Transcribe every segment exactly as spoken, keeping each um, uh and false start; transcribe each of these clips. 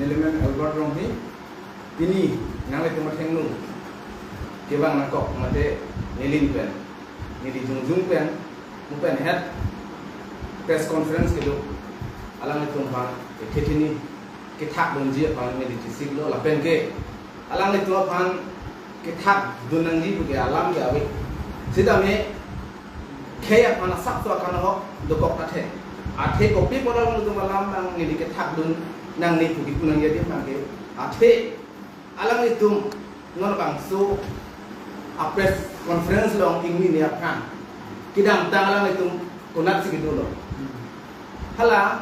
Parliament Albert Rongpi, pini nanglitum athengno kevang nangkok mate neli pen, neli jongjung pen, mo pen het press conference kedo, alanglitum aphan kethe theni kethak dunji aphan neli chesik lo, lapen ke alanglitum aphan kethak dun nangji pu ke alam ke ave. Sitame khei aphan asapso akanhok dokok athe. Athe kopi apot alanglitum alam nang neli kethak dun nangne pu kipu nangji adim abang ke. Athe alanglitum non bangso a press conference along ingni ne aphan kedamtang alanglitum konatsi kedo lo. Hala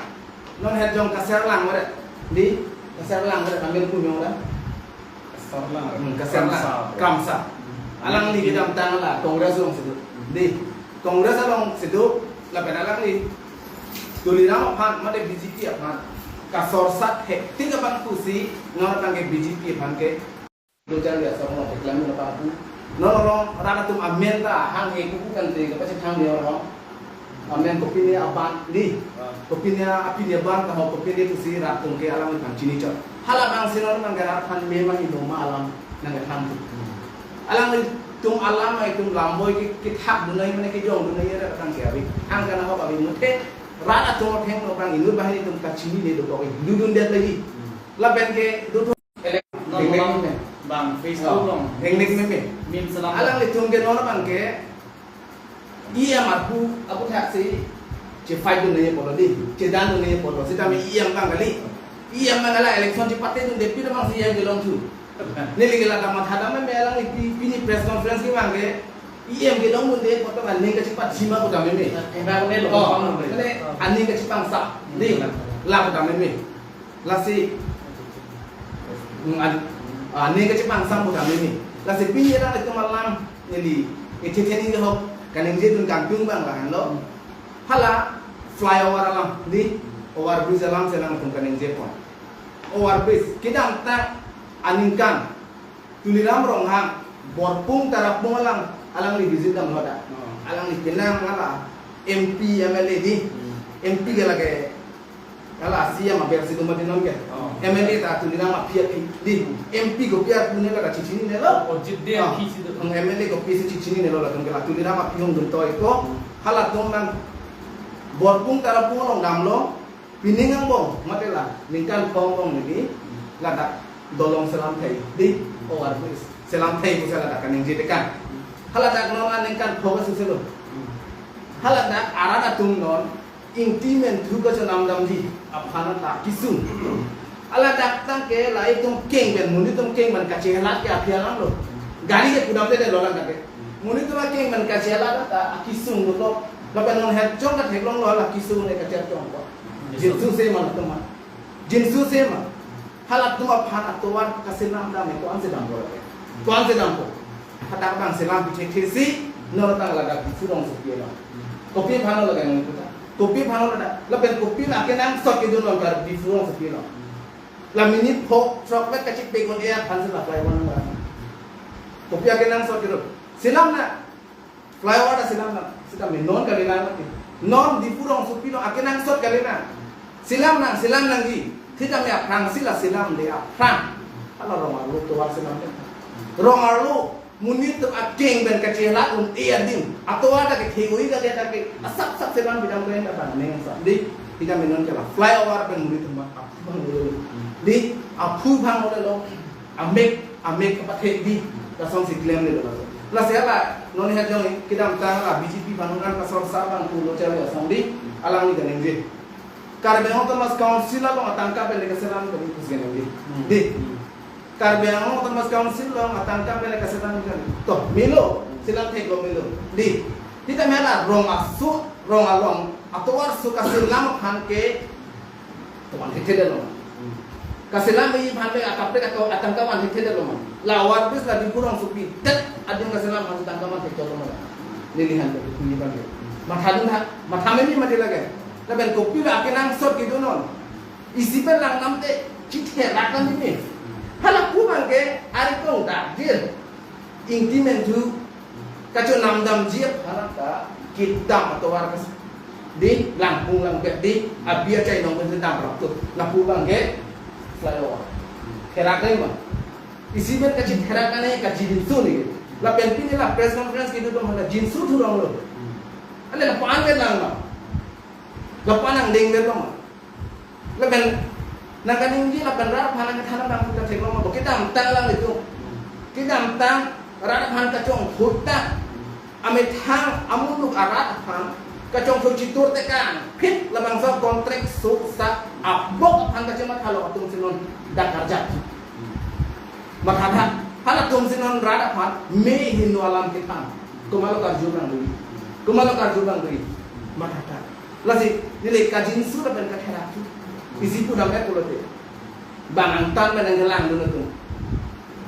non het jong Kasarlang mare. Di, Kasarlang mare, kami punya orang. Kasarlang. Hmm, Kasarlang. Kramsa. Kramsa. Hmm. Alangli kedamtang la Congress alongsi do. Hmm. Di, Congress alongsi do, lapen alangli Tuliram aphan mate B J P aphan kasorsat hektik abang pusi, non abang ke B J P aphan ke do jar ya, asong along keklang abang pu. Non rong rat atum amen ta hanghe kuku kan te kapachethang ni rong. Amen kopine aban di. Ah. Kopine apine aban ta ho kopine pusi rat atum ke alangliphan chini chot. Hala abangsi non abang ke rat aphan mema ino ma alam nangkethan tu. Alanglitum alam, itum lamboi ke, kethak dunai mane kejong dunai rat abang ke ave. Angkan ahok ave muthe rat atum athengno abang inut banghini atum kachinine dokok, dudundet lagi. Hmm. Lapen ke do Elek non, nek nek meme. Bang Facebook along. Nek nek meme. Meme selam. Alanglitum ke non abang ke E M arpu aputhaksi chefight dunde apotlo di, chedan dunde apotlo. Sitame E M abang kali. E M abang ala election chepate dunde, pira abangsi E M kelong thu. Neli ke la kamatha dam meme, alangli pi, pini press conference kevang ke E M kelong dunde apot aning kachepathima pu dam meme. Enggak, ne lo. Oh, kamu ne. Mane aning kachepangsam. Di. La pu dam meme. Lasi, mm, an-, ah, aning kachepangsam pu dam meme. Lasi pini alanglitum alam neli kethe theni ahok kaningje dun kangtung abang lahenlo. Hala flyover alam di, overbridge alamsi alangtum kaningje pon. Overbridge kedamtang aningkan Tuliram Ronghang Borpung Tarapung along alangli visit damlo dak. Oh. Alangli penang ala M P, M L A di. Hmm. M P ke lake ala C M abersi do mati non ke. Oh. M L A ta Tuliram aphi aphi di. Hmm. M P kopi arpu ne la kachichininelo. Oh, jit de. Oh. Aphi si do. Hmm, M L A kopisi chichininelo, latum ke la Tuliram aphi hong dun toi ko. Hmm. Halatum nang Borpung Tarapung along damlo. Pining angbong, mate la ningkan pho angbong neli ladak dolong selam thai di, overbridge selam thai pusi ladak kaningje tekan. Haladak non la ningkan pho kasu selo. Haladak arat atum non ingti menthu kachonam damji aphan ta kesung. Haladak tangke la itum keng pen, monit atum keng pen kachelat ke aphi alam lo. Gari ke pudamdedetlo ladak ke. Monit atum akeng pen kachelat ta akesung lo. Lapen non het jong katheklonglo, la kesung ne kachet jong ko. Jinsu se ma latum ma. Jinsu se ma. Halatum aphan atovar kaselam dam ko-ansi dampo. Ko-ansi dampo. Hadak abang selam pichek thesi, non tang ladak Diphu rongsopi lo. Kopi aphan lo ladak non puta. Kopi aphan lo ladak. Lapen kopi la kenangsot kedun lo ladak Diphu rongsopi lo. La minit pho, throk vet kachepek un-e aphansi la flyover nang. Kopi akenangsot kedun. Selam nang. Flyover ta selam nang, sitame non kali nang mati. Non Diphu rongsopi lo akenangsot kali nang. Selam nang, selam nangji. Sitame aphrangsi la selamde aphrang. Hala rong arlo tovar selam nang. Rong arlo monit atum akeng pen kachelat un-e adim. Atovar ta kethe oi kali ta ke asap sap selam bidam pen ta bang neng sa. Di, sitame non ke la flyover pen monit atum aphu bang lo. Di, aphu bang lo. Amek, amek kapathe di, lasonsi klemle lo. Lasi hala, non het jong kedamtang la B J P abang nang kasorsat abang pulo chari asong di, alangli kaningje. Karbi Anglong Autonomous Council along atangka pen le kaselam kami pusi kaningje. Hmm. Di. Karbi Anglong Autonomous Council along atangka pen le kaselam kami. To, melo, selam theklo melo. Di. Sitame la rong aso, rong along, atovar aso kaselam aphan ke Tovar thekthedetlo ma. Hmm. Kaselam iji aphan le akaprek ato atangka van thekthedetlo ma. La overbridge la Diphu rongsopi det adim kaselam aphan tangka van thekthedetlo ma. Neli han ko kuni abang ke. Matha dun tha, matha meme mati lake. Lapen kopi la akenangsot kedun non. Isi pen lang nam te chithe lak nam ni. Hala pu abang ke ari kong dak dir. Ingti menthu kachonam damji aphan ta kedam atovar kas. Di langpung langbet di abi achai nong pen dam rap tu. Lapu abang ke Flyover. Therak dei ma. Isi pen kachitherak ane kachinsu ne. Lapen pini la press conference kedo atum aphan jinsu thurong lo. Ane lapu-an ke lang ma. Lapu-an angdeng ber lo ma. Lapen nangkaningje lapen rat aphan nangkethan abang ta theklong ma. Kedamtang alanglitum. Kedamtang rat aphan kachongthu ta. Amethang amuluk arat aphan kachongthu chitur tekan phit labangso contract so sa abok aphan kachematha lo atum si non dak karjap. Mathatha, halatum si non rat aphan me hinu alam kethan. Komatlo karju abang dei. Komatlo karju abang dei. Mathatha. Lasi, neli kajinsu lapen katherak. Isi pudam et pulote. Bang angtan pen nangkelangdun atum.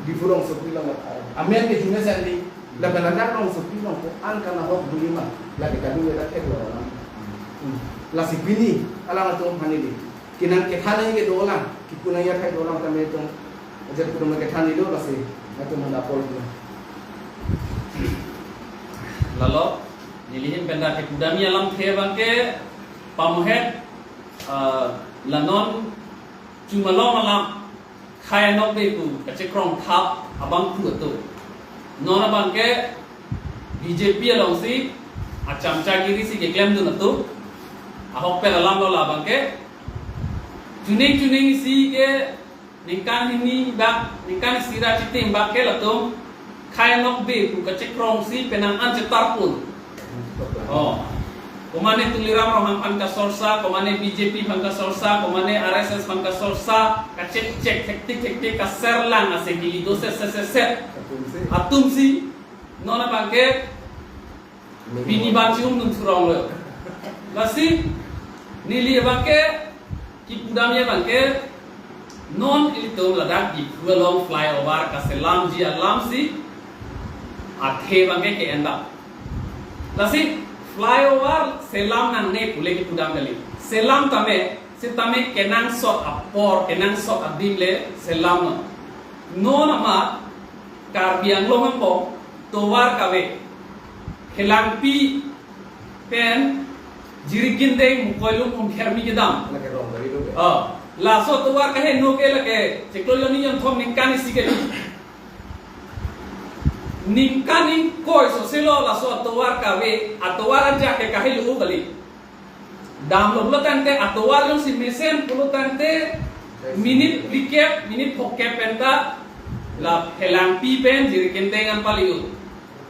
Diphu rongsopi along amen kejun-e sandi. Lapen ladak rongsopi along ko-an kanahok duli ma. Lake kadu ya thek lo. Hmm. Lasi pini alangtum aphan neli kenang kethan nangji kedo lang, kipu nangji athai do lang tame atum. Ajat pudam kethan nilo lasi atum aphan apor lo. Lalo, neli ahin pen dak kepudamji alamthe abang ke pamohet, ah, la non chumalom alam khei anokbe pu kachekrong thap abangphu atum. Non abang ke B J P alongsi achamchagiri si keklemdun atum. Ahokpet alam lo la abang ke. Chuning chuning si ke ningkan hini bak, ningkan isi ra chitim bak ke latum khei anokbe pu kachekrong si penang an chetarpun. Oh. Komane Tuliram Ronghang aphan kasorsa, komane B J P aphan kasorsa, komane R S S aphan kasorsa, kachek chek, hektik hektik, kaserlang ase gili do set set set set. Atum si. Atum si, non abang ke, pini ban chiumdun thurong lo. Lasi, neli abang ke, kipudamji abang ke, non ilitum ladak Diphu along flyover kaselamji alam si, athe abang ke ke-en dam. Lasi, flyover selam nangne pule kipudam kali. Selam tame, setame kenangsot apor, kenangsot adim le selam non. Non amat, Karbi Anglong angbong, tovar kave. Helangpi pen Jirikindeng Mukoilum Umkhermi kedam. Lake rong dari do be. Oh, laso tovar kaheno ke lake chiklo jonni jonthom ningkan isi kali. Ningkan ingkoi soselo laso atovar kave, atovar ajak ke kahelo kali. Damlo pulo tangte atovar jongsi mesen pulo tangte minute phlikep, minute phokep penta la Helangpi pen Jirikindeng an pali-ut.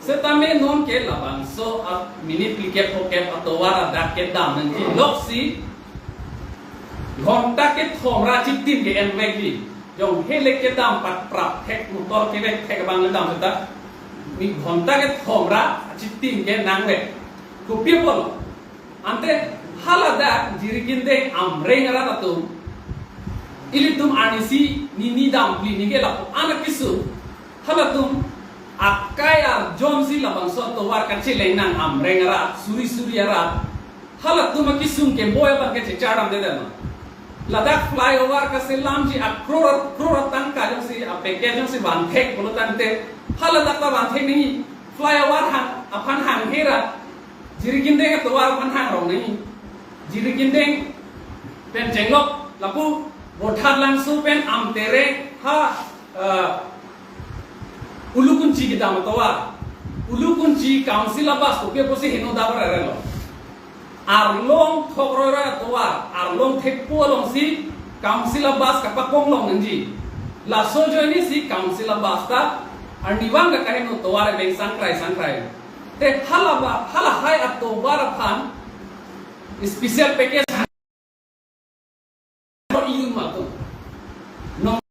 Setame non ke labangso a minute phlikep phokep atovar adak kedam nangji loksi ghonta kethom ra chitin ke-en vekji. Jong hele kedam pat prap thek motor kevek thek abang kedam seta. Mi ghonta kethom ra chitin ke nangvek. Kopi apot? Ante haladak Jirikindeng Amreng arat atum, ilitum arnisi nini dam phli nike lapu anak kisu. Halatum akai arjonsi labangso atovar kacheleng nang Amreng arat, suri suri arat. Halatum akisung keboi abang ke chechar damde dema. Ladak flyover kaselamji akror kror atangka jongsi a package jongsi vanthek pulo tangte, haladak ta vanthek nangji. Flyover hang aphan hanghe ra Jirikindeng atovar aphan hangrong nangji. Jirikindeng pen chenglok lapu Bothatlangso pen Amtereng ha, eh, Ulukunchi kedam atovar. Ulukunchi Council abus kopi apotsi heno dabar erelo. Arlong thok roiroi atovar, arlong thekpo alongsi Council abus kapakong long nangji. Laso ajoinesi Council abus ta arnivang dak kaheno tovar ebeng sangkrai sangkrai. Te halaba, halahai atovar aphan special package iyun matum. Nong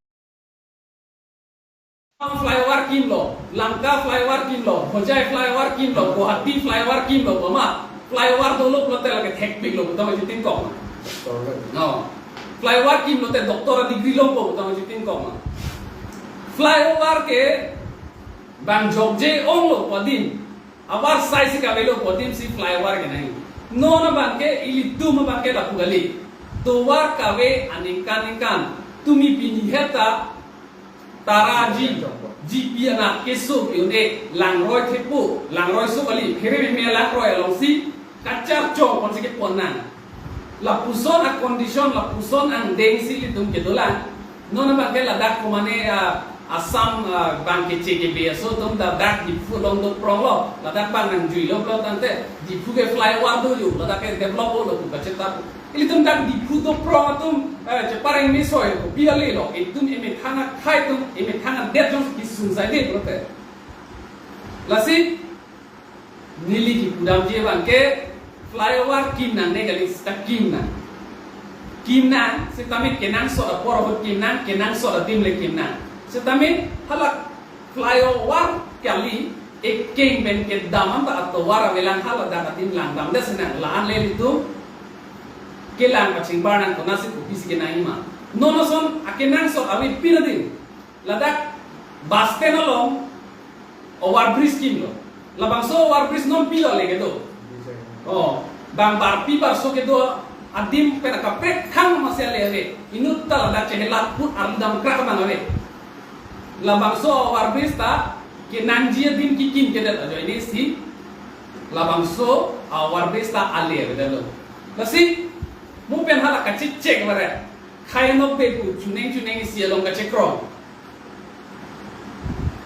flyover kimlo, Lanka flyover kimlo, Hojai flyover kimlo, Guwahati flyover kimlo, boma flyover dolo pulote lake thekpiklo, puta maji tingkong. No. Flyover kimlote doctor degree longpo, puta maji tingkong. Flyover ke bang jokje onglo pu adim. Abar sai si kavelo pu adim si flyover kenangji. Non abang ke ilitum abang ke lapu kali. Tovar kave aningkan ningkan. Tumi pini heta taraji. G P anak keso pione langroi thepo. Langroi so kali. Phere meme langroi alongsi kachar chong konsi kepon nang. Lapuson a condition, lapuson angdeng si ilitum kedolang. Non abang ke ladak komane, ah, Assam, ah, bang ke J K B aso atum ta dak Diphu along doprong lo, ladak bang nangjuilo pulo tangte Diphu ke flyover do yo, ladak ke develop lo pu kachetap. Ilitum dak Diphu doprong atum, eh, chepareng me soi ko pi ale lo, itum emethang akhei atum, emethang adet jong kisung sai de pulote. Lasi neli kipudamji abang ke flyover kim nangne kali, seta kim nang. Kim nang, setame kenangsot apor ahut kim nang, kenangsot adim le kim nang. Setame hala flyover kali, ekeng pen kedam anta atovar avelang, haladak adim langdamdet si nang, la-an le ilitum kelang kachingbar nang, konatsi kopisi kenangji ma. Non ason akenangsot avepin adim. Ladak bus stand along overbridge kimlo. Labangso overbridge non pilo le kedo. Oh, bang barpi barso kedo adim pen akaprek thang masi ale ave. Inut ta ladak chehelat put arlu damkrak abang ave. Labangso overbridge ta kenangji adim kikim kedet ajoine si labangso overbridge ta ale avedetlo. Lasi mo pen hala kachechek bare. Khei anokbe pu chuneng chuneng isi along kachekrong.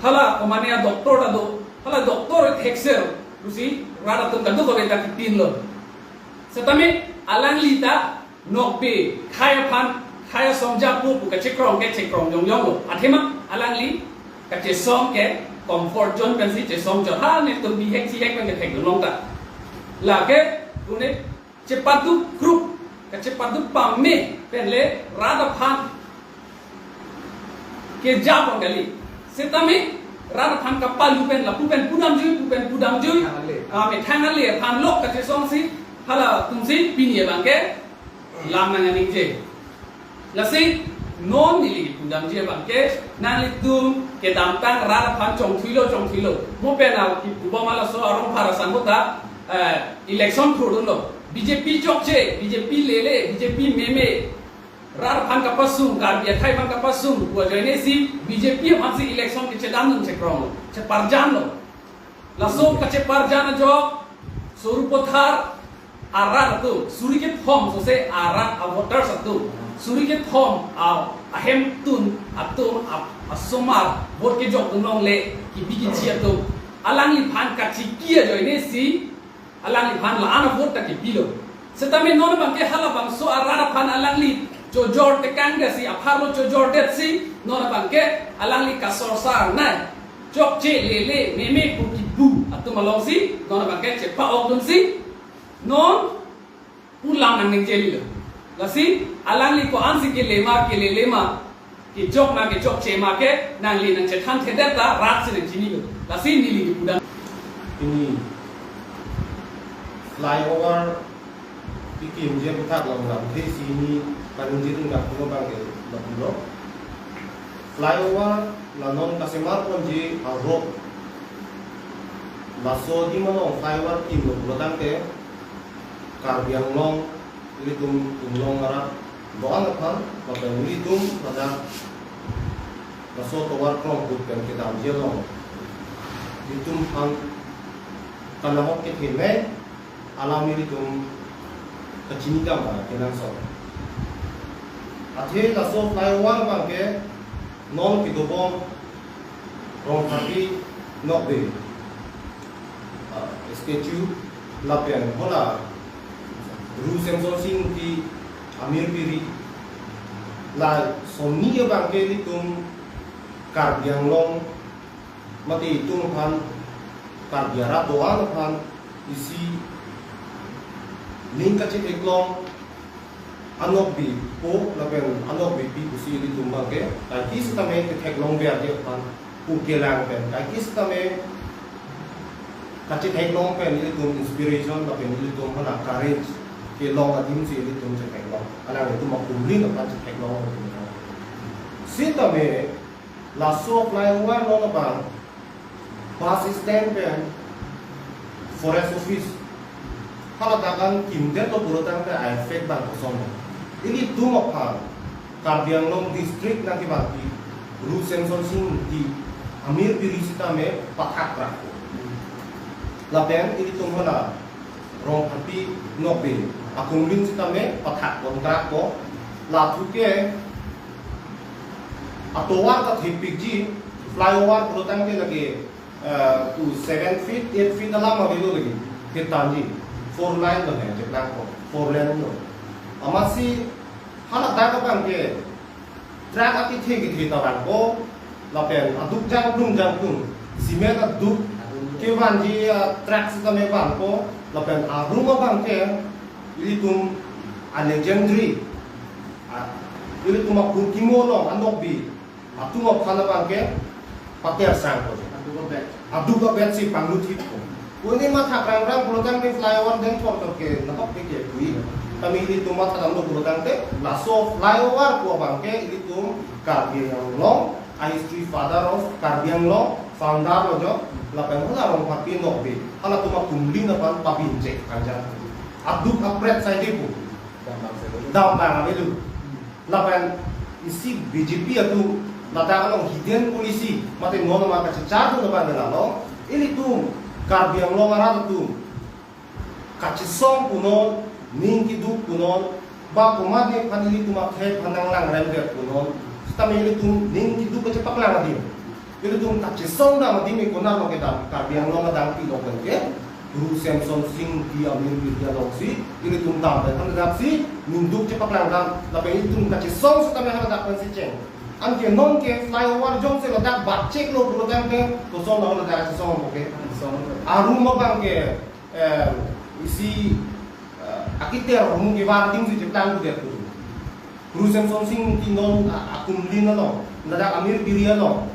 Hala komane a doctor ta do, hala doctor thekser pusi rat atum kadokave ta kitinlo. Setame alangli ta nokbe khei aphan, khei asong japu pu kachekrong ke chekrong jongjong lo. Athema alangli kachesong ke comfort zone pensi chesong chot. Ha netum bihek chihek pen kethekdun long ta. Lake pune chepaduk group, kachepaduk pame pen le rat aphan kejapon kali. Setame rat aphan kapalu pen lapu pen pudamjui, pu pen pudamjui. Ale. Ah, methang ale aphan lok kachesong si, halatumsi pini abang ke lam nang aningje. Lasi non neli kipudamji abang ke nanglitum kedamtang rat aphan chongthuilo, chongthuilo. Mo pen a kipubom alaso arong phara sangho ta, eh, election khurdunlo. B J P chokche, B J P lele, B J P meme. Rat aphan kapasung, Karbi akhei aphan kapasung pu ajoine si B J P aphansi election kechedamdun chekronglo, cheparjanlo. Laso kacheparjan ajok Sarupathar arat atum, suri kethom sose arat a voters atum, suri kethom a ahemtun atum a, asomar vote kejokdun longle kipi kichi atum, alangliphan kachiki ajoine si alangliphan la-an a vote ta kipilo. Setame non abang ke halabangso arat aphan alangli chojor tekang desi, apharlo chojordet si, non abang ke alangli kasorsar nai. Chokche lele meme pu kibu atum alongsi non abang ke chepa-okdunsi non pu lam nang ningje lilo. Lasi alangli ko-ansi kelema kelelema, kechok ma kechokche ma ke nangli nangchethanthedet ta rat si nangchinilo. Lasi neli kipudam. Ini flyover kikimji aphuthak lam lamthe si ini paningjedun gap abang ke lapulo. Flyover la non kasemar ponji arok. Laso adim along flyover kimlo pulotangte Karbi Anglong ilitum inglong arat do-an aphan, lapen ilitum ladak laso tovar krong ahut pen kedamji along ilitum aphan kanahok kethenei alam ilitum kachini dam ba kenangsot. Athe laso flyover abang ke non kedobom Rongpharpi Nokbe, ah, statue lapen hala Ru Semsonsing Ingti Amir Piri, la sonni abang ke ilitum Karbi Anglong mate itum aphan, Karbi arat do-an aphan isi ning kachetheklong Anokbepo lapen Anokbepi pusi ilitum abang ke kaike sitame ketheklong ver aphan pu kelang pen kaike sitame kachetheklong pen ilitum inspiration lapen ilitum hala courage kelong adim si ilitum chetheklong. Alanglitum akumlin aphan chetheklong. Sitame laso flyover along abang bus stand pen Forest Office haladak an kimdetlo pulotangte a-effect abang kosonlo. Ilitum aphan Karbi Anglong District nangkevangpi Ru Semsonsing Ingti Amir Piri sitame pathak rakpo. Lapen ilitum hala Rongpharpi Nokbe akumlin sitame pathak kontrak ko. Lathu ke atovar ta thepikji, flyover pulotangte lake, eh, to seven feet, eight feet alam avelo lake. Ketanji, four lane lo he, cheplang ko, four lane lo. Amatsi, hala dak abang ke, truck akethe kethe ta vangpo, lapen aduk jangplung jangplung, cement aduk kevanji, ah, truck sitame vangpo, lapen arum abang ke, ilitum a legendary, ah, ilitum akurkimo along anokbi atum aphan abang ke pater sangpo. Aduk abet. Aduk abet si panglut hippo. Pini mathak rangrang pulotangte flyover dengthor ke nahok ke kepui. Tame ilitum matha damlo pulotangte, laso flyover pu abang ke ilitum Karbi Anglong, a history father of Karbi Anglong, founder lo jo, lapen hala Rongpharpi Nokbe, halatum akumlin aphan pabinchek kanjang. Aduk apret saide pu. Dambang avelo. Lapen isi B J P atum ladak along hidden policy, mate non ma kachechar tu laban dela lo, ilitum Karbi Anglong arat atum kachesong punon, ning keduk punon, ba komatne aphan ilitum akhei aphan nanglangrem det punon, sitame ilitum ning keduk kachepaklang adim. Ilitum kachesong dam adim ke konat lo kedam, Karbi Anglong adang pi lo pen ke, Ru Semson Sing Ingti Amir Biri alongsi, ilitum dam pen, hala dak si, ning keduk chepaklang dam, lapen ilitum kachesong sitame hala dak pen si cheng. Anke non ke flyover jongsi ladak batchek lo pulotangte, koson lo ladak kachesong mo ke. Arum abang ke, eh, isi, eh, akiter arum kevar adim si cheplang kudet tu. Ru Semson Sing Ingti non a-, akumlin along, ladak Amir Biri along,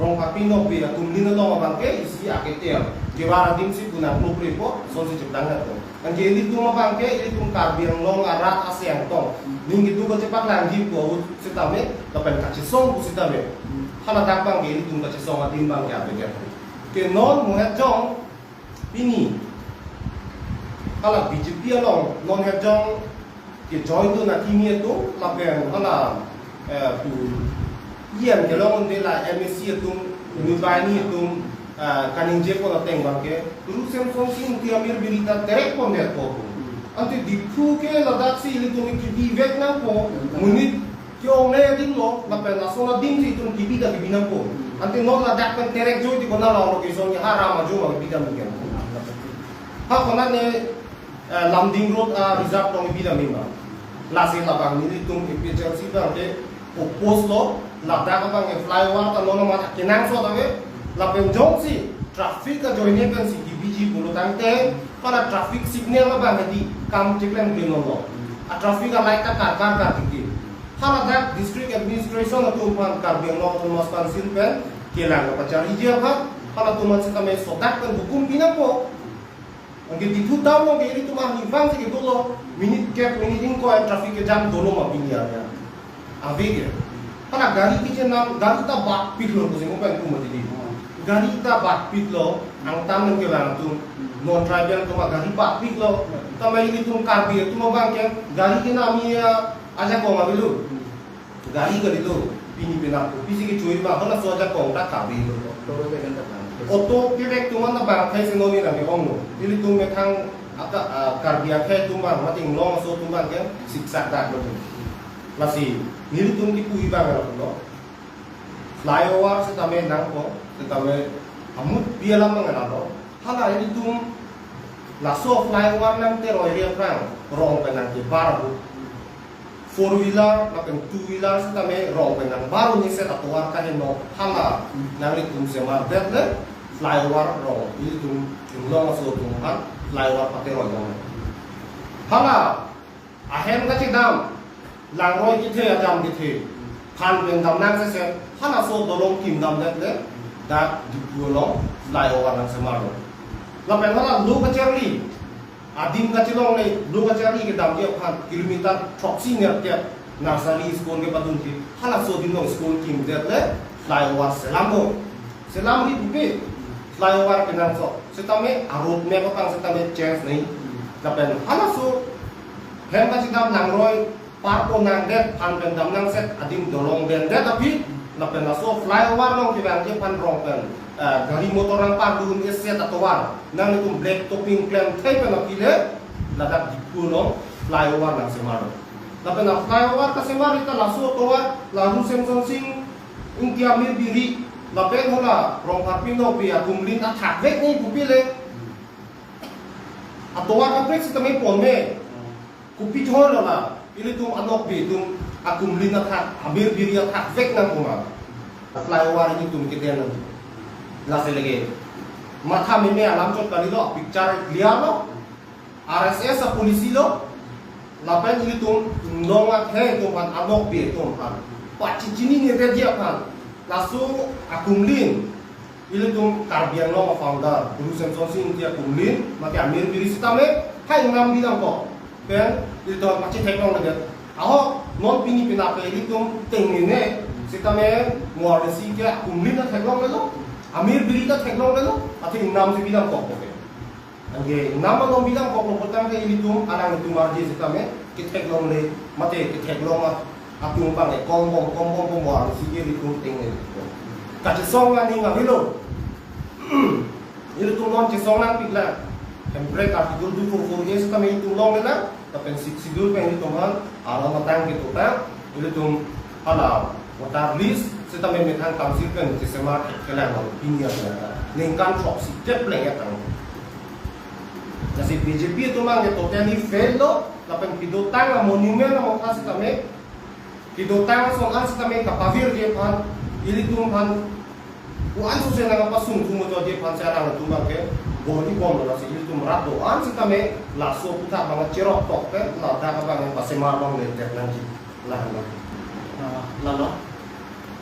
Rongpharpi Nokbe akumlin along abang ke isi akiter kevar adim si punang nukripo, sonsi cheplang atum. Anke ilitum abang ke, ilitum Karbi Anglong arat aseng tong, ning keduk kachepaklangji pu sitame, lapen kachesong pu sitame, hala dak abang ke ilitum kachesong adim abang ke abeget. Ke non mohet jong, pini hala B J P along non het jong ke join tu na kimi atum lapen hala, eh, pu ian kelong unde la M A C atum, Nibai ni atum, eh, kaningje pon ateng abang ke, Ru Semson Sing Ingti Amir Biri ta terek pon det po. Ante Diphu ke ladak si ilitum kebivek nangpo, monit ke-ong le adim lo, lapen lason adim si itum kebi ta kebi nangpo. Ante non ladak pen terek joi ti konat lo location ke ha Ram Ajo ma kebi ta mungkin. Ha konat ne, eh, Lumding Road, ah, reserve along kebi ta mima. Lasi labang nelitum A P H L C abang ke oppose lo, ladak abang ke flyover ta non ma kenangsot ave, lapen jongsi traffic ajoine pensi kebiji pulotangte, hala traffic signal abang ke di kam cheklem klem lo. A traffic a light ta karkar kar titi. Hala dak district administration atum aphan, Karbi Anglong Autonomous Council pen kelang kapacharliji aphan, halatum aphan sitame sodak pen hukum pi nangpo. Anke Diphu town along ke ilitum ahivang si kedolo, minute kep, minute ingkoi traffic ke jam dolo ma pini arni. Ave ke. Hala gari kechenam, gari ta batpik lo, pusi mo pen pu mati di. Gari ta batpik lo, angtan nang kelang atum, non tribal atum agari batpik lo. Tame ilitum Karbi atum abang ke, gari kenam ya, ajakong avelo. Gari kalilo, pini penap, pisi kechui abang, halaso ajakong ta kabi lo. Auto kevek atum an abang akhei si non neli nang ke-ong lo. Ilitum methang ata, ah, Karbi akhei atum abang, mate Anglong aso atum abang ke siksak dak lo. Lasi, nelitum kipu abang lo. Flyover sitame nangpo, sitame amut pi alam abang lo. Hala ilitum laso flyover nangteroi ri aphrang, rong pen nangkebar ahut, four wheeler lapen two wheeler sitame rong pen nangbar un-e set atovar kaheno, hala nanglitum semar det le flyover rong, ilitum Anglong aso atum aphan flyover pateroi dam. Hala ahem kachedam, langroi kethe, ajam kethe, phan pen dam nang sese, halaso dolong kim dam det le, dak Diphu along flyover nangsemar lo. Lapen hala lo kacharli, adim kachelong le, lo kacharli kedamji aphan kilometer throksi nerkep nursery school kepadunji, halaso adim along school kim det le flyover selam lo. Selam ri pupe, flyover kenangsot. Sitame a road map abang sitame change nai. Lapen halaso hem kachedam langroi, park pon nang det, phan pen dam nang set, adim dolong den det aphi, lapen laso flyover along kevangji aphan rong pen, eh, gari motor nangpar dun-e set atovar, nanglitum black topping klemthei pen aphi le, ladak Diphu along flyover nangsemar lo. Lapen a flyover kasemar ri ta laso atovar, la Ru Semson Sing Ingti amir biri, lapen hala Rongpharpi Nokbe akumlin athakvek ni kopile. Atovar kaprek sitame ponme. Kopi choi lo la, ilitum a-Nokbe atum akumlin athak, amir biri athakvek nang pu ma. Flyover ilitum keden nang. Lasi lake. Matha meme alam chot kalilo, picture clear lo. R S S a-policy lo. Lapen ilitum inglong akhei atum aphan, a-Nokbe atum aphan, pachechinine dia aphan. Laso akumlin, ilitum Karbi Anglong a-founder Guru Semsonsing Ingti akumlin, mate amir biri sitame, ha ingnam bidam kok. Pen ilitum pachetheklongledet. Ahok, non pini penap ke ilitum tengnene, sitame Mo Arlisi ke akumlin ta theklonglelo, amir biri ta theklonglelo, athe ingnam si bidam kok kok. Anke ingnam along bidam kok lo putangte ilitum, alanglitum arje sitame, ketheklongle, mate ketheklong a, atum abang le, kombom, kombom, kombom, Mo Arlisi ke ilitum tengne. Kachesong aning avelo. Ilitum non chesong nangpiklang. Hemprek Article two four four A sitame ilitum longlelang, lapen Sixth Schedule pen ilitum aphan aron atang ketotang, ilitum hala voter list sitame methang council pen chesemar kelang lo pini arni. Ningkan throksi kep pleng etang. Lasi B J P atum abang ke totally fail lo, lapen kedotang a-monument amokha sitame, kedotang ason an sitame kapavirji aphan, ilitum aphan ko-an sose nangpasung thum mojo ji aphan si alanglitum abang ke bor-ibomlo. Lasi ilitum rat do-an sitame laso aputhak abang cherok tok ke, ladak abang pasemar abang le tep nangji. Lahenlo. Ah, lalo.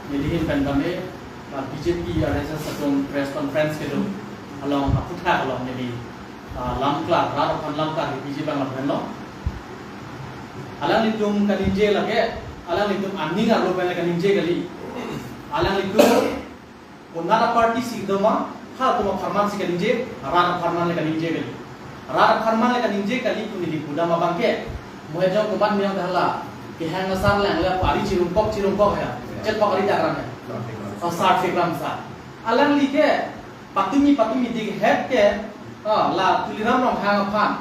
Nelihin pen tame, ah, B J P R S S atum press conference kedo along aputhak along neli, ah, lamklar, rat aphan lamklar, B J P abang lamklar lo. Alanglitum kaningje lake, alanglitum aning arlo pen le kaningje kali. Alanglitum konat a-party si doma, halatum apharman si kaningje, rat apharman le kaningje kali. Rat apharman le kaningje kali pu neli pudam abang ke. Mo hejong komat miyong hala kehang asar lang le pu ari chirungkok chirungkok ya. Chet kok ari dakram ya. Oh, Sarthe Kramsa. Alangli ke patumi patumi dikhet ke, ah, la Tuliram Ronghang aphan.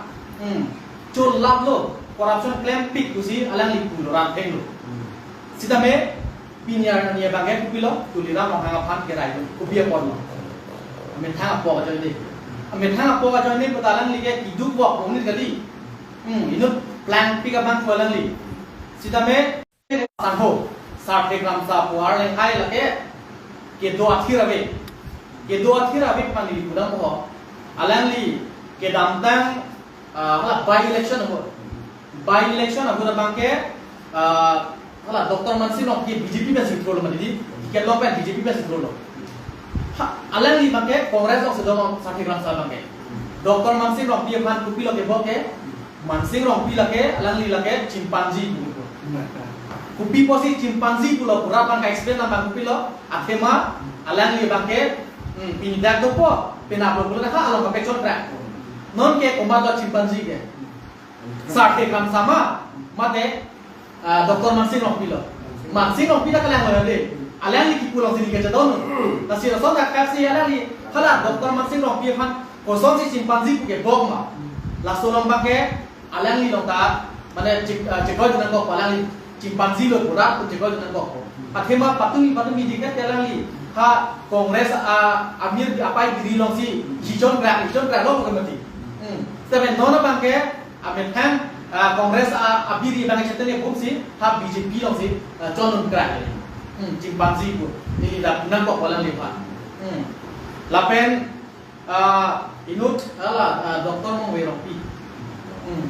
Hmm. Chol lap lo, corruption klempik pusi alangli pulo, rat thenglo. Sitame pini arni abang ke kopilo, Tuliram Ronghang aphan kerai lo, kopi apotlo. Amethang apok ajoine. Amethang apok ajoine puta alangli ke keduk vok ongni kali. Hmm, inut plangpik abang pu alangli. Sitame tangho, Sarthe Kramsa pu arleng hai lake, kedo athir ave. Kedo athir ave pu neli pudam ho. Alangli kedamtang, ah, hala by election ahut. By election ahut abang ke, ah, hala Doctor Mansing Rongpi B J P pen si thurlo mati di. Ticket long pen B J P pen si thurlo. Ha, alangli abang ke Congress along si doma, Sarthe Kramsa abang ke. Doctor Mansing Rongpi aphan kopilo kebok ke, Mansing Rongpi lake, alangli lake chimpanzee pu. Kopi pusi chimpanzee pulo, pura abang ka-explain abang kopilo, athema, alangli abang ke, hmm, pini dak dopo, penap lo pulo, ha along kapechot prak. Non ke komatlo chimpanzee ke. Sarthe Kramsa ma, mate, ah, Doctor Mansing Rongpi lo. Mansing Rongpi ta kalang lo de. Alangli kipu along si neli kachetong. Lasi lason dak kaksi alangli, hala Doctor Mansing Rongpi aphan kosonsi chimpanzee pu kebok ma. Laso along abang ke, alangli along ta, mane chik-, ah, chikoi nangkok alangli chimpanzee lo, pura pu chikoi nangkok. Athema patumi patumi dikhet alangli, ha Congress a, amir apai biri alongsi, hichon krak, hichon krak lo pu ke mati. Hmm. Sitame non abang ke, amethang, ah, Congress a, abiri abang chetene bumsi, ha B J P alongsi, ah, chon un krak. Hmm, chimpanzee pu, neli dak nangkok alangli aphan. Hmm. Lapen, ah, inut, ah, la, ah, Doctor Mongve Rongpi. Hmm.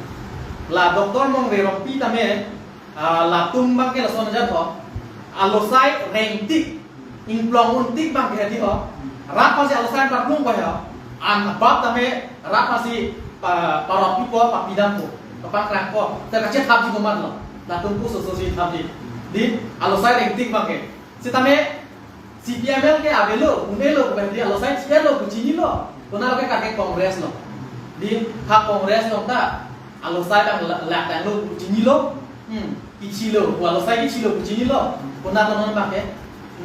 La Doctor Mongve Rongpi tame, ah, latum abang ke lason ajat ho. Alosai rengtik, ingplong untik abang ke hedi ho. Rat aphansi alosai parplung ko ho. An abang tame rat aphansi pa-, parot pipo, papidampo, papangrangpo. Ta kachethapji komatlo. Latum puso sosi thapji. Di, alosai rengtik abang ke. Sitame C P I M L ke avelo, un-elo, pu hedi alosai chelo pu chinilo. Konat lo ke, kake Congress lo. Di, ha Congress along ta alosai abang la-, lak tanglo pu chinilo. Hmm, kichilo, pu alosai kichilo pu chinilo. Konat lo non abang ke,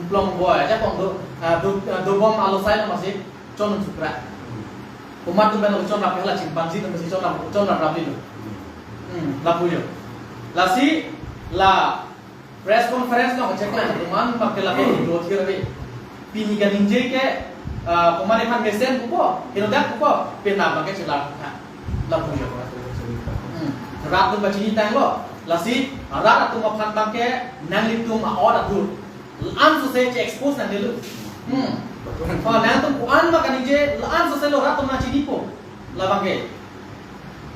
ingplong boi ajakong do, ah, do, ah, dobom alosai along masi chon un sukra. Komat atum pen lo chonrap, hala chimpanzee atum masi chonrap, chonrap raplo. Hmm, lapu jo. Lasi, la Press conference along kacheklang atum an abang ke lake hidro thir ave. Pini kaningje ke, ah, komat aphan mesen pupo, henodak pupo, penap abang ke chelar tha. Lapu jo. Hmm. Rat atum kachinitanglo. Lasi, rat atum aphan abang ke nanglitum a-ot atur. La-an sose che-expose nangnelo. Hmm. Oh, nangtum ko-an ma kaningje, la-an sose lo rat atum nangchinipo. Labang ke.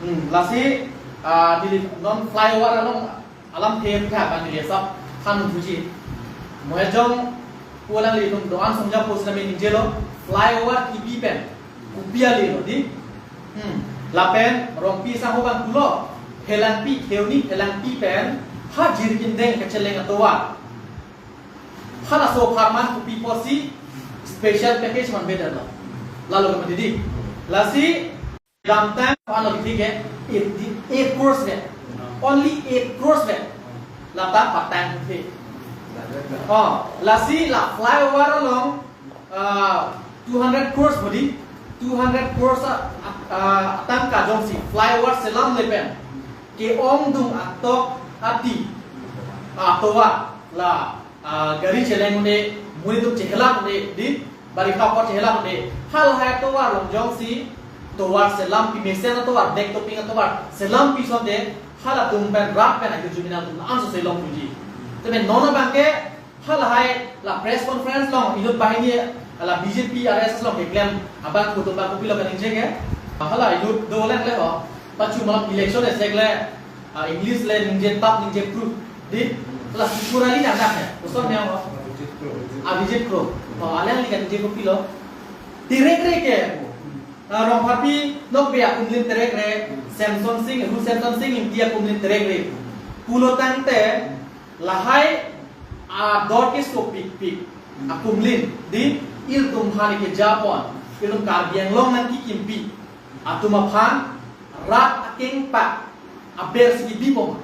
Hmm. Lasi, ah, neli non flyover along alamthe aphuthak abang neli asap than thuji. Mohejong pu alanglitum do-an songja post name ningjelo, flyover kipi pen kopi ale lo dei. Hmm. Lapen Rongpi sangho abang pulo, Phelangpi, Kheoni Phelangpi pen ha Jirikindeng kacheleng atovar, halaso apharman kopi pusi special package manbedetlo. Lalo ke mati dei. Lasi damtang ano kithi ke eight, eight crores ke. Only eight crores ke. Lata patang the. Oh, lasi la flyover along, ah, two hundred crores bodi, two hundred crores a, a, atangka jongsi flyover selamle pen ke-ongdung atok ati, ah, atovar la, ah, gari cheleng un-e, monit atum chehelang un-e dei, barikha apor chehelang un-e. Halahai atovar along jongsi tovar selampi, mesen atovar, bag topping atovar selampi asonte, halatum pen rat pen ahirjume nangtum la-an sose longthuji. Tebe non abang ke halahai la press conference along inut banghini la B J P R S S along keklem abang atum abang kopilo kaningje ke. Hala inut dolang le ho. Pachu malam election esek le, ah, English le ningje tap ningje proof dei. La Sipura li nang nang ya. Koson ya ho. Abhijit Kro. Oh, alangli kaningje kopilo. Terekre ke. Ah, Rongpharpi Nokbe akumlin terekre. Semsonsing, Ru Semsonsing Ingti akumlin terekre. Pulo tangte lahai ador keso pikpik akumlin dei, ilitum aphan kejapon, ilitum Karbi Anglong nangkikimpi atum aphan rat akengpak aber si kibipo ma.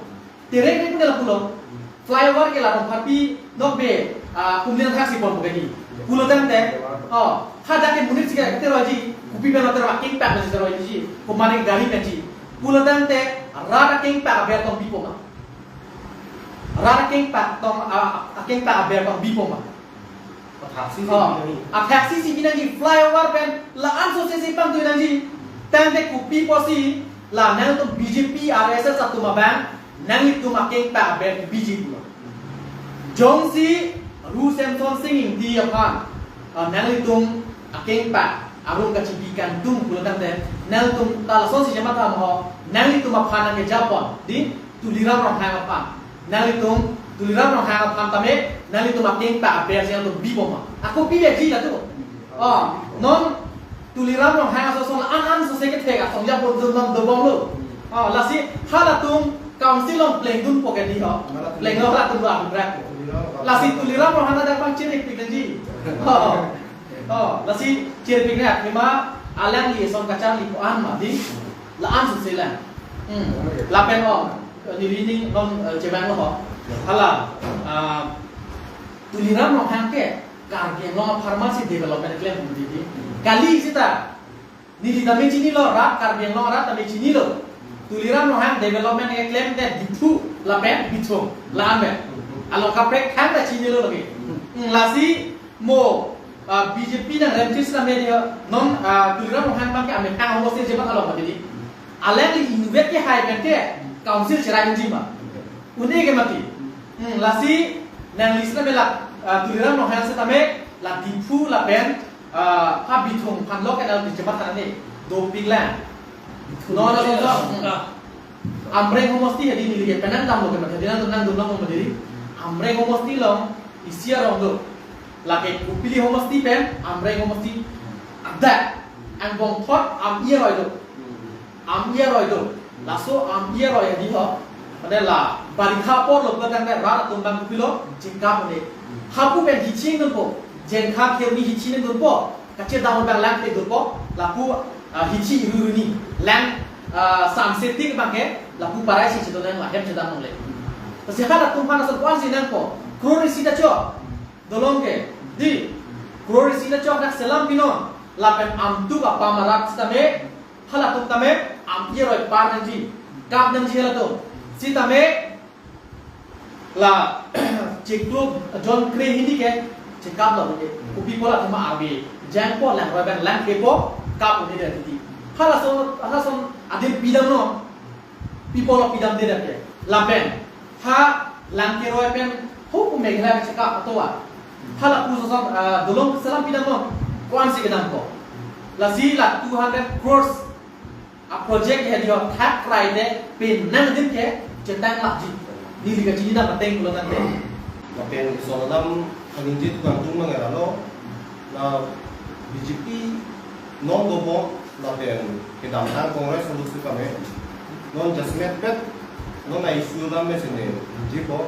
Terekre pu ke lapulo. Flyover ke la Rongpharpi Nokbe, ah, akumlin thak si ponpo ke dei. Pulo tangte, oh, hadak ke monit si ke teroiji, kopi pen teroiji, akengpak si teroiji, komat gari pen si. Pulo tangte rat akengpak aber tong bipo ma. Rat akengpak tong, a, akengpak aber tong bipo ma. Athaksi si Oh, pinangji. Athaksi si pinangji, flyover pen la-an sose si pangtui nangji. Tangte kopi pusi la nangtum B J P R S S atum abang nanglitum akengpak aber biji pulo. Jongsi Ru Semsonsing Ingti aphan, ah, nanglitum akengpak arum kachibi kangtung pulo tangte, nangtum ta lasonsi chematha ma ho, nanglitum aphan nangkejapon dei, Tuliram Ronghang aphan. Nanglitum Tuliram Ronghang aphan tame nanglitum akengpak aber si nangtum bipo ma. Ako pi ya ji la tu. Oh, non Tuliram Ronghang ason ason an an sose kethek asong ja pon non dobomlo. Oh, lasi halatum council along plengdunpo ke dei ho. Plenglo halatum lo abang. Lasi Tuliram Ronghang ta pangchirikpik nangji. Oh. Oh, lasi chirikpik nang athema alangli ason kacharli ko-an ma dei. La-an sose lang. Hmm. Lapen oh, neli ning non, eh, chevanglo ho. Hala, ah, Tuliram Ronghang ke Karbi Anglong apharman si development klem dei dei. Kali seta. Neli tame chinilo, rat Karbi Anglong arat tame chinilo. Tuliram Ronghang development keklem te Diphu lapen Bithung la-an pen. Along kaprek thangta chinilo lake. Hmm, lasi mo, ah, B J P nangrem chis tame dei non, ah, Tuliram Ronghang abang ke amethang homosti chematha along mati dei. Alangli inutvet kehai pen ke council cherai unji ma. Un-e ke mati. Hmm, lasi nangli seta me la, ah, Tuliram Ronghang setame la Diphu lapen, ah, ha Bithung aphan lo ke nangli chematha nang dei. Dopik lang. Non ason ason. Hmm. Amreng homosti hadi neli ke penang damlo ke mati, nangtum nangdun long mati dei. Amreng homosti along isi arong do. Lake Kopili homosti pen Amreng homosti adak angbong thot am-i aroi do. Am-i aroi do. Laso am-i aroi hadi ho. Mane la barikha apor lo pulo tangte rat atum abang kopilo chingkap un-e. Hapu pen hichi nangdunpo. Jengkha Kheoni hichi nangdunpo. Kachedam abang lang te dunpo. Lapu, ah, hichi iru iru ni. Lang, ah, samse tik abang ke. Lapu parai si chedon lang la hem chedam longle. Lasi halatum aphan ason ko-an si nangpo. Crore isi ta chok. Dolong ke, dei, crore isi ta chok dak selam pinon, lapen amtuk apam arat sitame, halatum tame, am-i aroi par nangji, kap nangji halatum. Sitame, la, Chiklo jon kre hini ke chekap lo ne. Hmm. Kopi pulo athema ave. Jangpo langroi abang lang kepo kap ne dia titi. Halason, halason adin pidam non. Pi pulo pidam dia ke. Lapen ha lang keroi pen ho pu Meghalaya chekap atovar. Hala pu soson, ah, dolong selam pidam non. Ko-ansi kedam ko. Lasi la two hundred crores a project he jo thak krai de penang din ke chetang lakji. Neli kachini dam ateng pulo tangte. Lapen iso alam aningje tukang tung mangeralo. La B J P non dobom lapen kedamtang Congress along si kami. Non jasmet pet non a issue dam me sene ningjepo.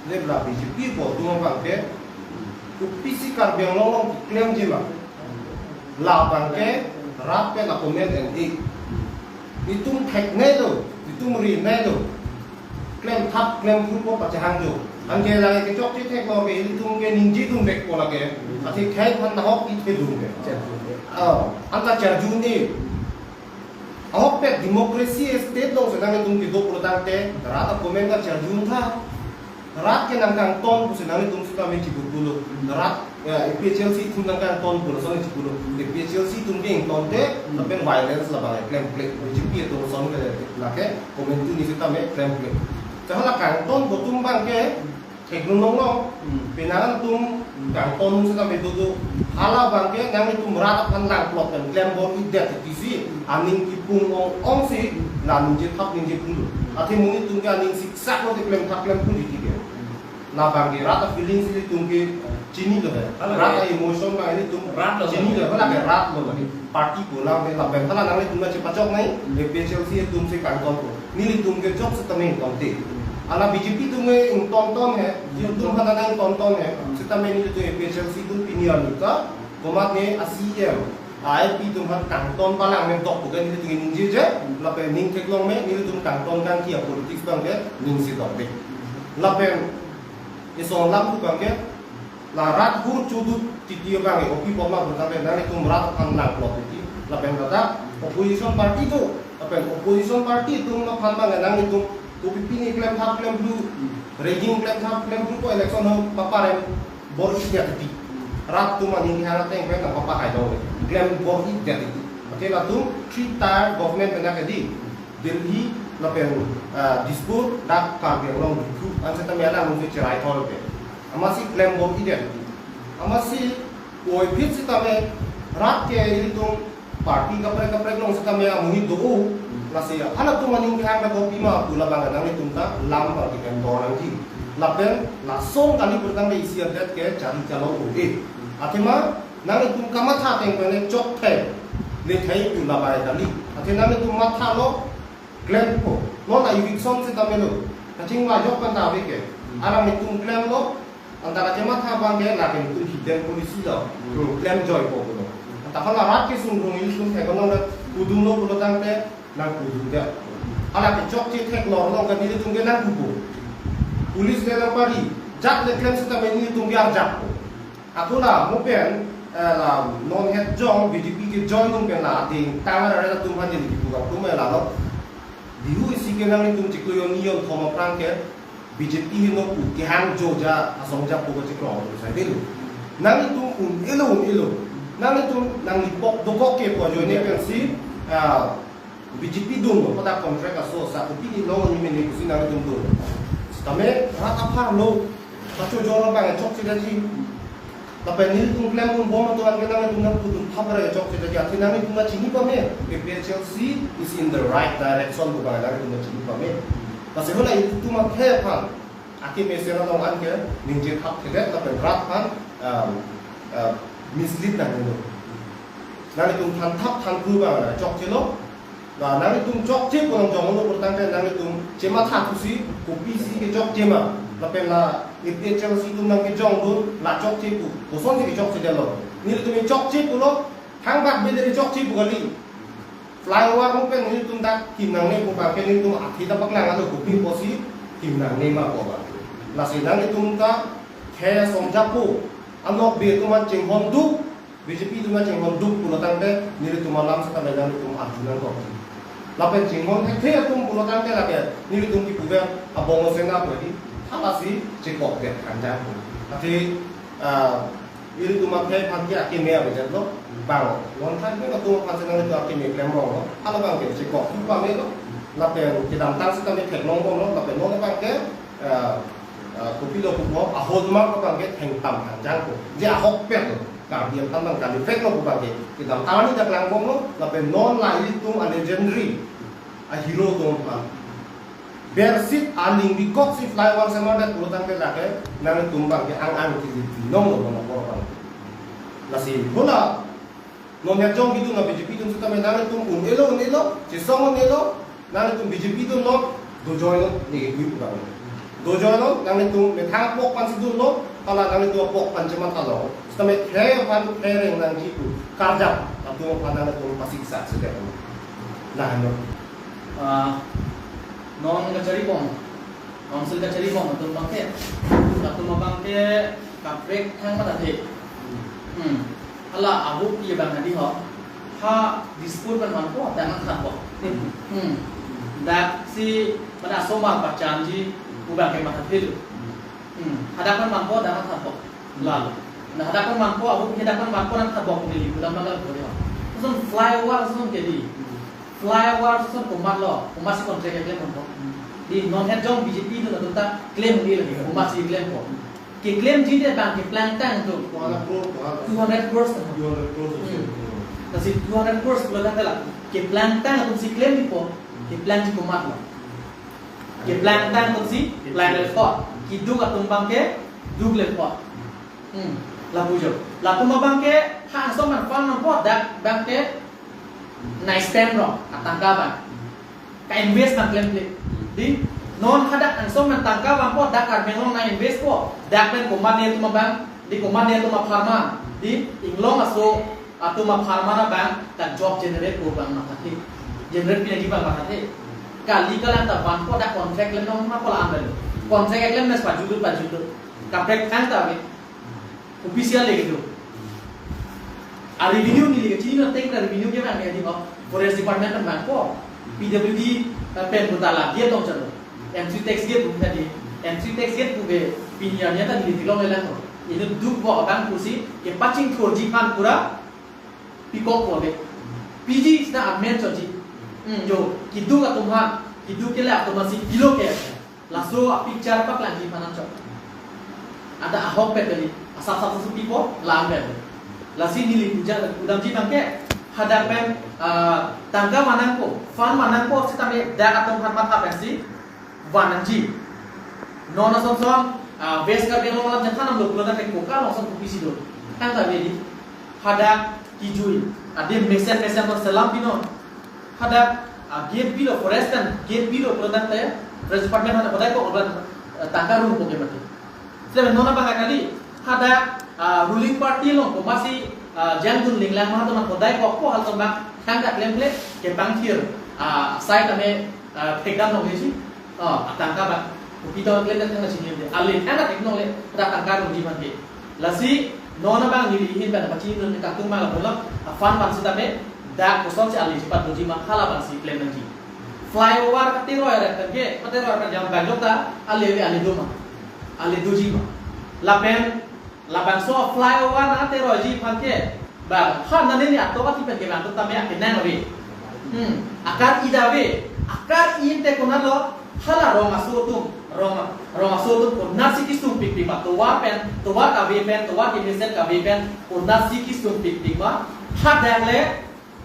Le la B J P pu atum abang ke kopisi Karbi Anglong along keklemji ma. Labang ke rat pen akomen en-e. Itum theknei lo, itum rinei lo. Klemthap klemphrupo pachehang jo. Anke lake kechokche theklong ke itum ke ningjedun vekpo lake. Athe khei phan nahok ithedun ke. Oh, anta charjun-e. Ahokpet democracy state along si nanglitum kedo pulo tangte, rat akomen kacharjuntha. Rat ke nangkangton pusi nanglitum sitame chipu pulo. Rat, ya, A P H L C atum nangkangton pulo, lason chipulo. A P H L C atum ke ingtonte, lapen violence labang klemkle. B J P atum lason ke lake, komentu ni sitame klemkle. Hala kangton pu atum abang ke, theklong longlong, hmm, penang atum, hmm, kangton sitame dodo. Halabang ke nanglitum rat aphan langplot pen klem bor-idet titi si, aning kipung ong-ong si, la ningjethap ningje pulo. Athe monit atum ke aning siksak lo te klemthap klem pulo titi ke. Labang ke rat a-feeling si itum ke chinilo he. Hala rat ke a-emotion abang itum rat lo chinilo. Hala ke rat lo lagi. Party pulang ke lapen hala nanglitum na chepachok nai, A P H L C atum si kangton ko. Nelitum ke chok sitame ingtonte. Hala B J P atum ke ingtonton he, itum hana nang ingtonton he. Sitame nelitum A P H L C atum pini arni ta, komatne a C E M, a I P atum han kangton palang me dok bukan nelitum ningjeje, lapen ning theklong me, nelitum kangton kangki a-politics abang ke, ning si dok de. Lapen, iso alam tu abang ke, la rat hur chudut titi abang ke, opi poma bertang ke, nanglitum rat aphan langplot titi, lapen kata, opposition party tu, lapen opposition party atum aphan abang ke, nanglitum, kopi pini klemthap klemphru, rigging klemthap klemphru ko election ho paparem bor-idet titi. Rat atum aning kehang ateng pen nangpapahai dong le. Klem bor-idet titi. Athe latum three tier government pen nang ke di. Delhi lapen, ah, Dispur dak Karbi Anglong Diphu. An sitame alanglun si cherai thol pe. Amatsi klem bor-idet titi. Amatsi puvoiphit sitame rat ke ilitum party kaprek kaprek along sitame amonit do-o, lasi halatum aning kehang na kopima pu labang nanglitum ta lam party kan dor nangji. Lapen lason kali bertang le isi adet ke chari chalo ode. Athema nanglitum kamatha ateng pen le chok thai le thai pu labang kali. Athe nanglitum mathalo klempo. Non a eviction sitame lo. Kachingvai jok pen ta ave ke. Alanglitum klemlo. Antara kematha abang ke lake itum hidden policy lo. Hmm. Klem joipo pulo. Anta hala rat kesung rong ilitum theklong lo, pudunlo pulo tangte nangpudundet. Hala kechokche theklong lo kan ilitum ke nangpupo. Police le nangpari, jat le klem sitame ilitum ke arjappo. Ako la mo pen, eh, la non het jong B J P ke join nung pen la ding tang ara atum han jeli kipu gap tum la lo. Bihu isi ke nanglitum chiklo jon ni jon thom aphrang ke B J P heno pu kehang jo ja asong ja pu ko chiklo pu sai delu. Nanglitum un-elo un-elo. Nanglitum nanglipok dokok ke pu ajoine pensi, ah, B J P dun lo, pada contract aso sa kopi ni long ni mene kusi nanglitum dun. Sitame rat apharlo, kacho jor abang chokche daji. Lapen nelitum klem un bom atum an ke nanglitum nangpudun thap ra chokche daji. Athe nanglitum nangchini pame, A P H L C is in the right direction pu abang nanglitum nangchini pame. Lasi hala itum akhei aphan akemesen along an ke ningje thap thedet lapen rat aphan, um, uh, mislead nanglo. Nanglitum than thap than phru abang chokchelo. La nanglitum chokche pu nang jonglo bertang ke nanglitum chematha thusi kopisi kechokche ma. Lapen la A P H L C atum nangkejongdun la chokche pu. Kosonsi kechokchedetlo. Nelitum chokche pulo, thangbak bideri chokche pu kali. Flyover mo pen nelitum dak kim nangne pu abang ke nelitum athi ta paklanglo kopi pusi kim nangne ma pu abang. Lasi nanglitum ta khei asong japo. Anokbe atum an chinghon duk. B J P atum an chinghon duk pulo tangte nelitum alam sitame nanglitum arju nangkok. Lapen chinghon thekthe atum pulo tangte lake nelitum kipu abang a Bongo Sena pu di. Halasi chekok det kanjang. Athe, ah, ilitum akhei aphan ke akeme avedet lo, bang. Non than ke latum aphan si nanglitum akeme klem rong lo. Hala abang ke chekok pu pame lo. Lapen kedamtang sitame theklong bom lo. Lapen non abang ke, ah, ah, kopilo pupo, a-hallmark abang ke thengtam kanjang ko. Je ahokpet lo. Karbi Anglong abang kali fake lo pu abang ke. Kedamtang arni dak klang bom lo. Lapen non la ilitum a-legendary, a-hero atum aphan bersit aling bikok si flyover semardet pulotangte lake nanglitum abang ke ang-ang kili binong lo non apor abang. Lasi hala non ya jong bidun a-B J P atum sitame nanglitum un-elo, un-elo, chesong un-elo, nanglitum B J P dunlo, dojoi lo, neke dui pu abang. Dojoi lo, nanglitum methang apok aphan si dunlo, hala nanglitum apok aphan chematha lo. Sitame khei aphan khei reng nangji pu karjap atum aphan nanglitum pasiksa sitame. Nah, no. Ah, non kachari bom, council kachari bom atum abang ke, atum abang ke kaprek thang mata the. Hmm. Hala abu ki abang nadi ho. Ha dispute pen man ko, dak nang khat bom. Hmm. Dak si mana asomar pachanji, pu abang ke matha the lo. Hmm. Hadak pen man ko, dak nang khat bom. Lalo. Nah, hadak pen man ko, abu hadak pen man ko nang khat bom neli, pu abang nang khat bom. Lason flyover lason ke di. Flyover lason komat lo, komat si contract keklem bom. Di non het jong B J P dun atum ta klem di lagi, komat si klem bom. Keklemji te abang keplang tang atum. Two hundred crore, two hundred. Two hundred crores. Two hundred crores. Hmm. Lasi two hundred crores pulotangte la keplang tang atum si klem di po, keplangji komat lo. Keplang tang atum si plang le po. Keduk atum abang ke duk le po. Hmm. Lapu jo. Latum abang ke ha angsong man fund man po, dak abang ke nai spend rong, atangka abang. Ka-invest nang klemkle. Di, non hadak angsong man tangka abang po, dak Karbi Anglong nang invest po, dak pen komat ne atum abang, di komat ne atum apharman, di inglong aso atum apharman abang, dak job generate po abang matha the. Generate pi nangji abang matha the. Kali kalang ta van po, dak contract klem nang ma po la amel. Contract klem mes pajudut pajudut. Kaprek thang ta ave. Official le kedo. A-revenue neli kachini ateng ta revenue ke abang ke di ho. Forest Department pen abang po. P W D, eh, pen puta la gate along chalo. Entry tax gate pu tadi. Entry tax gate pu ke pini arni ta neli theklong le lang ho. Inut duk po abang pusi kepachingthurji aphan pura pikok po ke. P G sita amen choji. Hmm, jo, keduk atum ha, keduk ke le atum si pilo ke. Laso a-picture paklangji aphan nangchok. Ada ahokpet kali, asap sap supi po, lam pen. Lasi neli puja, pudamji abang ke, hadak pen, ah, tangka van nangpo, fund van nangpo, sitame dak atum aphan matha pensi van nangji. Non asonson, ah, West Karbi Anglong alam jangthan amlo pulo dak ke koka along son kopisi do. Tangka ave di. Hadak kijui, adim mesen mesen non selam pinon. Hadak, ah, gate pilo, forest kan gate pilo pulotangte, Forest Department hadak bodai ko oblan, eh, tangka rung ko ke mati. Selain non abang kali, hadak, ah, ruling party along komat si, ah, jangdun linglang ma atum bodai ko ko hal abang tangka klemkle kepangthir, ah, site ame, ah, thekdam longle si, ah, atangka abang. Kopi to klem tangka chini de. Ale tangka thek longle, hadak tangka rungji abang ke. Lasi, non abang neli ahin pen pachini non kangtung ma lapulo, a-fund van sitame, dak kosonsi ale chipat doji ma hala abangsi klem nangji. Flyover kateroi ret pen ke, kateroi pen jam bang jok ta, ale ave ale do ma. Ale doji ma. Lapen, labangso flyover nangteroiji aphan ke, ba, ha nani ni ato ati pen ke bang tame akenang ave. Hmm, akar-i ta ave, akar-i te konat lo, hala rong aso atum, rong, rong aso atum konatsi kesung pikpik ma, tovar pen, tovar kave pen, tovar kemesen kave pen, konatsi kesung pikpik ma, hadak le,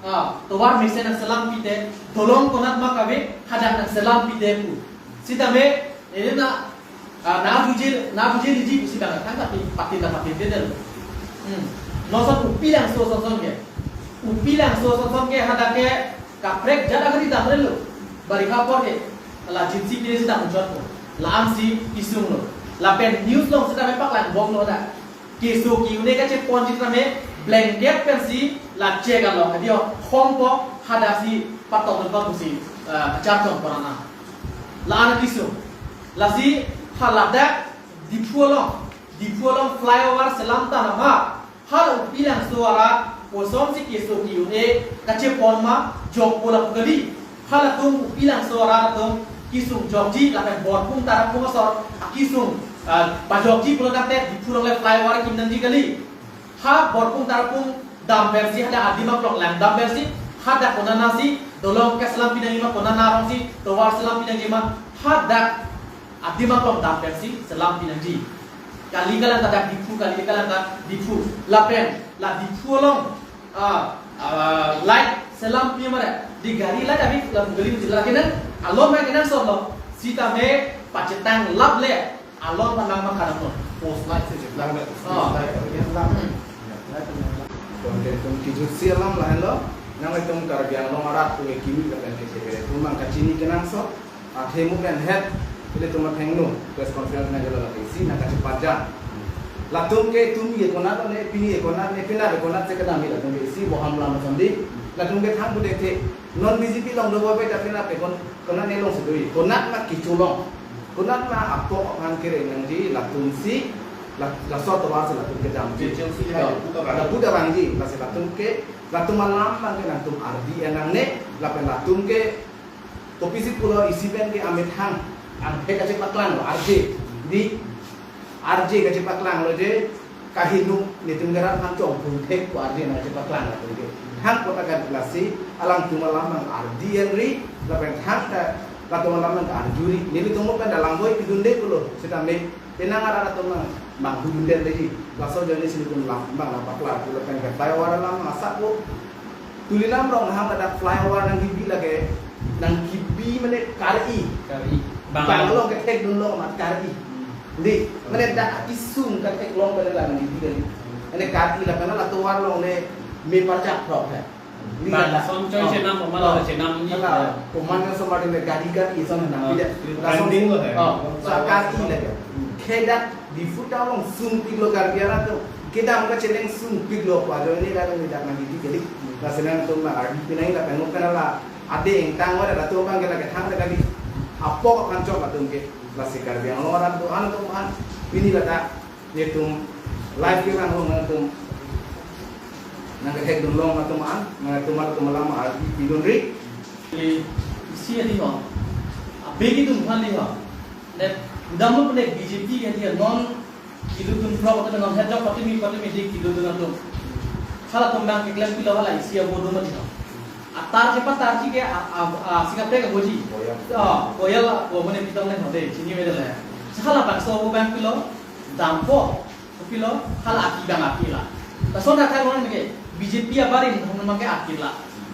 ah, tovar mesen nangselam pite, dolong konat ma kave, hadak nangselam pite pu. Sitame, ini na, ah, na bujil, na bujil ji pusi bang, kan tapi patin na patin dia dulu. Hmm. Noson upi langso sonson ke. Upi langso sonson ke hadak ke kaprek jada kali dam lo. Barikha apor ke. La jinsi pine si dam jot ko. La ansi isung lo. Lapen news along sitame paklang bom lo dak. Keso ke-un-e kacheponji tame blanket pensi la chek along adio hompo hadaksi patok lo pusi, eh, kacharchon pon ana. La ana kesung. Lasi ha ladak Diphu along, Diphu along flyover selam tang ma. Hala upi langso arat kosonsi keso ke-un-e kachepon ma jokpo lapu kali. Halatum upi langso arat atum kesung jokji, lapen Borpung Tarapung asor kesung, ah, pajokji pulo tangte Diphu along le flyover kim nangji kali. Ha Borpung Tarapung dampensi hadak adim aklong langdampensi, hadak konatsi dolong keselam pinangji ma, konat arongsi tovar selam pinangji ma, hadak adim aklong dampensi selam pinangji. Kali kalang ta dak Diphu, kali kalang ta Diphu. Lapen la Diphu along, ah, ah, light selam pi mare. Di gari light abi lam gari jila kena. Alon ma kena solo. Sitame pachetang lap le. Alon ma nang ma kadam non. Post light si lang le. Ah. Light, ya, lang. Hmm. Light, lang. Konten tum kijut si alam lahenlo. Nangtum Karbi Anglong arat tu kimi kapen ke sebe. Tum nang kachini kenangsot. Athe mo pen het, ilitum athengno, press conference nangkelo lake isi nangkachepajan. Latum ke itum ye konat ne, pini ye konat ne, penap ye konat si kedam latum ke isi boham lam sandi. Latum ke thang bude the, non B J P along dobo pe ta penap ye kon, konat ne alongsi do-i. Konat ma kecho along. Konat ma apok aphan kere nangji, latum si, la, laso tovar si latum kedamji. Kecho si hai, Ya, lapu ta bang. Lapu ta bangji, lasi latum ke, latum alam abang ke nangtum ardi enangne, lapen latum ke kopisi pulo isi pen ke amethang, angthek kachepaklang lo, arje. Di, arje kachepaklang lo je, kaheno, netum ke rat aphan chongpun thek ko arje nangchepaklang latum ke. Thang kota kan lasi, alangtum alam abang ardi enri, lapen thang ta, latum alam abang arjuri. Nelitum mo pen dalang boi pidunde pulo, sitame, penang arat atum abang, abang pidunde lagi. Laso jani sini pun lam, abang lam paklar, pulo pen ke flyover alam, masa ko, Tuliram Ronghang ladak flyover nangkibi lake, nangkibi mane kari. Kari. Bang. Bang along kethekdun along mat kari. Hmm. Di, mane dak akisung kethek along pada la nangkibi kari. Mane kari la kana la tovar along ne me parjak prok hai. Di Bang, kata. Son choi Oh. Chenam, Oman Oh. Ada Chenam ni. Kata, Ya. Oman yang sama dengan gari kari, son nang Oh. Tidak. Langsung Branding lo hai. Oh, so kari lake. Khe dak Diphu ta along sungpiklo Karbi arat atum. Kedam kacheleng sungpiklo ko ajo ini kadang tidak nang didi kali. Lasi nangtum ma ardi pinai lapen mo kana la ade ingtang wada latum abang ke lake thang kali. Apok aphan chok latum ke. Lasi Karbi Anglong arat atum an atum an. Pini lata netum live ke nang nangtum nangkethekdun along atum an. Nangtum atum alam ardi pidunri. Isi adi ho. Abe kedun aphan di ho. Net, damlo pen B J P ke dia non kedodun prok atau non hejok patimi patimi di kedodun atum. Halatum abang keklempilo hala isi abo do mati ho. Atar chepatarji ke a, a, a, singapre ke boji. Koyal. Oh, koyal la, ko mane pitong le hode, chini mede le. Halabangso abo abang pilo, dampo. Kopilo, hala aki abang aki la. Lason akhai orang ke, B J P abarim, hong nang ke aki la.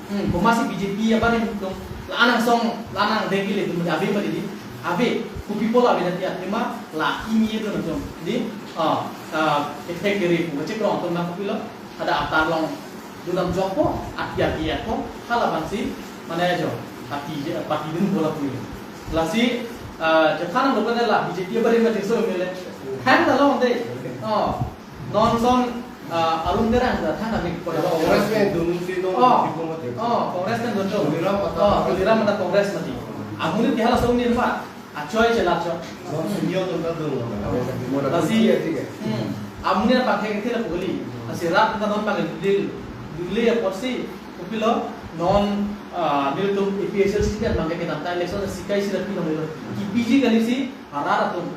Hmm, komatsi B J P abarim tum, la anang song, la anang dengki le tum, ave mati di, ave, kopi pulo ave nanti atima, la ini itu nang tum, di, ah, ah, efek dari, kacik rong tum nang kopilo, ada atar along, dunam jokpo, aki aki ako, halabangsi, mana aja, pati, patidun bola puyo. Lasi, ah, jekhan nang lo pen la, B J P abarim mati so mele, hang ta long de, oh, Non son, ah, Arun Terang ta thang kami pada Congress pen dun si dong Oh. Diphu mati. Oh, Congress pen dun dong. Tuliram mata Oh, Congress. Tuliram mata Congress mati. Amonit ke hala song nirma. Achoi chela cho. Non senior dun ta dun. Lasi, hmm, amonit apa ke ke la pugli. Lasi rat ta non pagli dil, dil ya porsi, kopilo, non, ah, nelitum A P H L C pen mangke kedam ta election sikai si la pinong lo. Ki P G kali si, arat atum.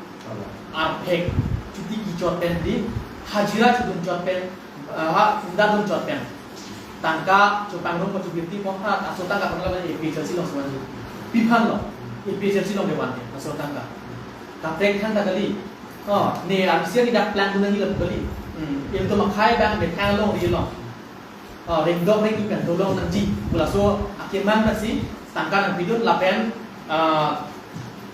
Arphek, chuti kichot pen di, hajira chudun chot pen, ah, ha, hunda dun chot pen. Tangka, chupang rum, chubirti, mo, ha, aso tangka pangla A P H L C along sewan di. Pi aphan lo, A P H L C along dewan ke, aso tangka. Kaprek thang ta kali. Oh, ne, ah, isi ni dak plan dun nangji lo kali. Hmm, ilitum akhai abang, ne thang along di lo. Ah, ringdok ring pen dolong nangji. Pu laso akemang nasi tangka nangpidun lapen, ah,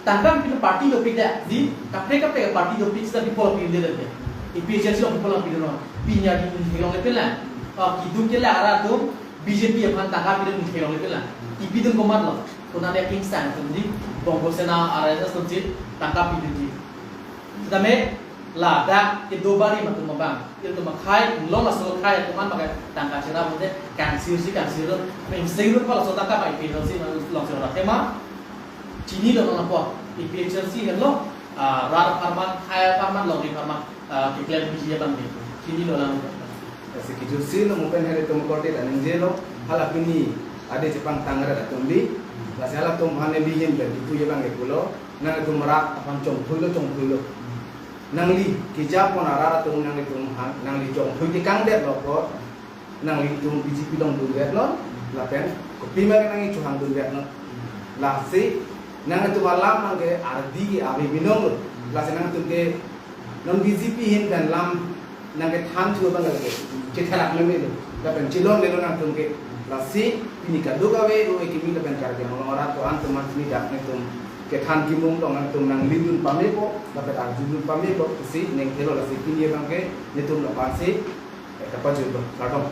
tangka nangpidun party dopik da. Di kaprek kaprek party dopik seta bipol pidun de. A P H L C along bipol pidun lo. Pini adi mun kelong le pela. Ah, keduk ke la arat atum B J P aphan tangka pidun mun kelong le pela. Ipidun komat lo. Konat ya kingsang atum di Bongo Sena R S S atum si tangka pidunji. Sitame ladak kedo barim atum abang, ilitum akhai, long laso akhai atum an pakai tangka cherap mate, kangsir si kangsir, mensir pa laso tangka pai P H L C along cherap tema. Chinilo nang apo, A P H L C helo, ah, rat apharman, akhai apharman, longri apharman, ah, keklem P G abang di. Chinilo lang. Lasi kijut si lo mo pen hari atum korte ta ningjelo, hala pini ade chepangtang rat atum di. Lasi halatum aphan neli ahin pen kipu abang ke pulo, nangtum rat aphan chongthuilo, chongthuilo. Nangli kejapon arat atum nangtum aphan, nangli chongthui tekang detlo ko, nanglitum B J P along dun detlo, lapen kopima ke nangli chohang dun detlo. Lasi nangtum alam abang ke ardi ke ave binong lo. Lasi nangtum ke non B J P ahin pen lam nangkethan thu abang ke chethelak meme lo, lapen chelonglelo nangtum ke. Lasi pini kadokave ro kimi lapen Karbi Anglong arat ko-an atum aphan pini dak netum kethan kimung tong nangtum nanglin dun pamepo, lapen arju dun pamepo pusi ningthelo. Lasi pini abang ke netum lapu-an si, eh, kapajutlo. Kardom.